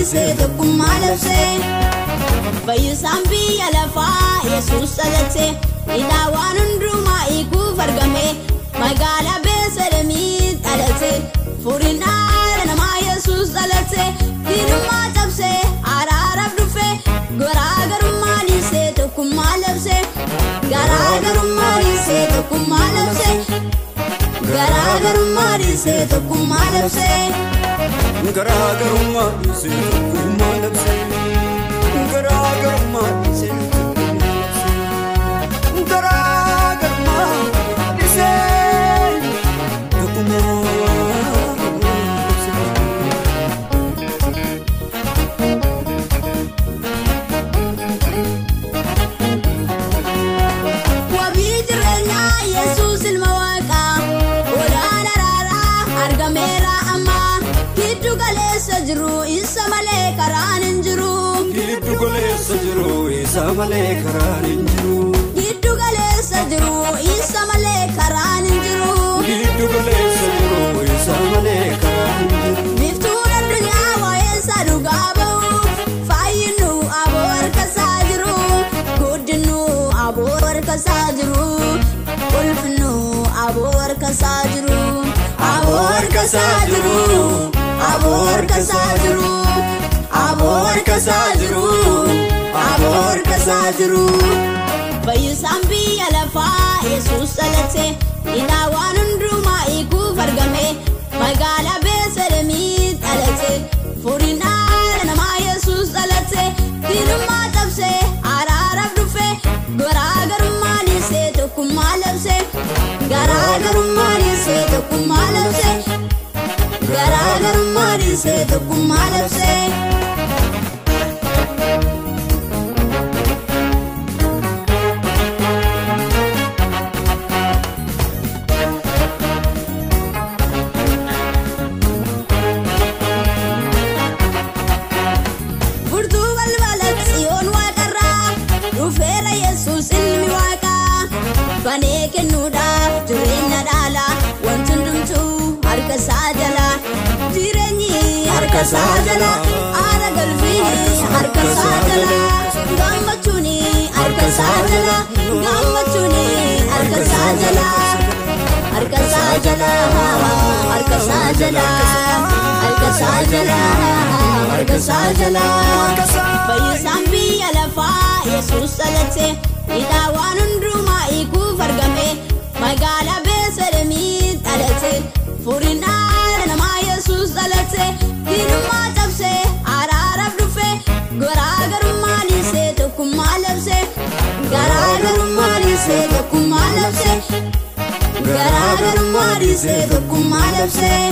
dhiisee tokkummaa labsee. Fayyisaan biyya lafaa Yesuus dhalate, hidhaa waan hundumaa hiikuuf argame, magaalaa Beetleemii dhalate. Furiin dhala namaa Yesuus dhalate, diinummaa cabsee araaraaf dhufe, garaagarummaa dhiisee tokkummaa labsee. Garaagarummaa dhiisee tokkummaa labsee. Garaagarummaa dhiisee tokkummaa labsee. Garaagarummaa dhiisee tokkummaa labsee. Garaagarummaa dhiisee tokkummaa labsee. Garaagarummaa dhiisee tokkummaa labsee. Wabii jireenyaa Yesuus ilma Waaqaa, Olaan araaraa argameera amma, giddu galeessa jiru isa malee karaan hin jiru. Giddu galeessa jiru isa malee karaan hin jiru. Giddu galeessa jiru isa malee karaan hin jiru. Giddu galeessa jiru isa malee karaan hin jiru. Biiftuun addunyaa waa'ee isaa dhugaa ba'u, fayyinnu aboo harka isaa jiru, guddinnu aboo harka isaa jiru, ulfinnu aboo harka isaa jiru, aboo harka isaa jiru, aboo harka isaa jiru, aboo harka isaa jiru, aboo harka isaa jiru. Fayyisaan biyya lafaa Yesuus dhalate, hidhaa waan hundumaa hiikuuf argame, magaalaa Beetleemii dhalate. Furiin dhala namaa Yesuus dhalate, diinummaa cabsee araaraaf dhufe, garaagarummaa dhiisee tokkummaa labsee. Garaagarummaa dhiisee tokkummaa labsee. Garaagarummaa dhiisee tokkummaa labsee. Furtuu balbala Tsiyoon waaqarraa dhufeera Yesuus ilmi Waaqaa, banee kennuudhaaf jireenya dhaala, wanti hundumtuu harka isaa jala, jireenyi harka isaa jala, aara galfiin harka isaa jala, gammachuun harka isaa jala, gammachuun harka isaa jala, harka isaa jala, harka isaa jala, harka isaa jala, harka isaa jala. Fayyisaan biyya lafaa Yesuus dhalate, hidhaa waan hundumaa hiikuuf argame, magaalaa Beetleemii dhalate. Furiin dhala namaa Yesuus dhalate, diinummaa cabsee araaraaf dhufe, garaagarummaa dhiisee tokkummaa labsee. Garaagarummaa dhiisee tokkummaa labsee. Garaagarummaa dhiisee tokkummaa labsee.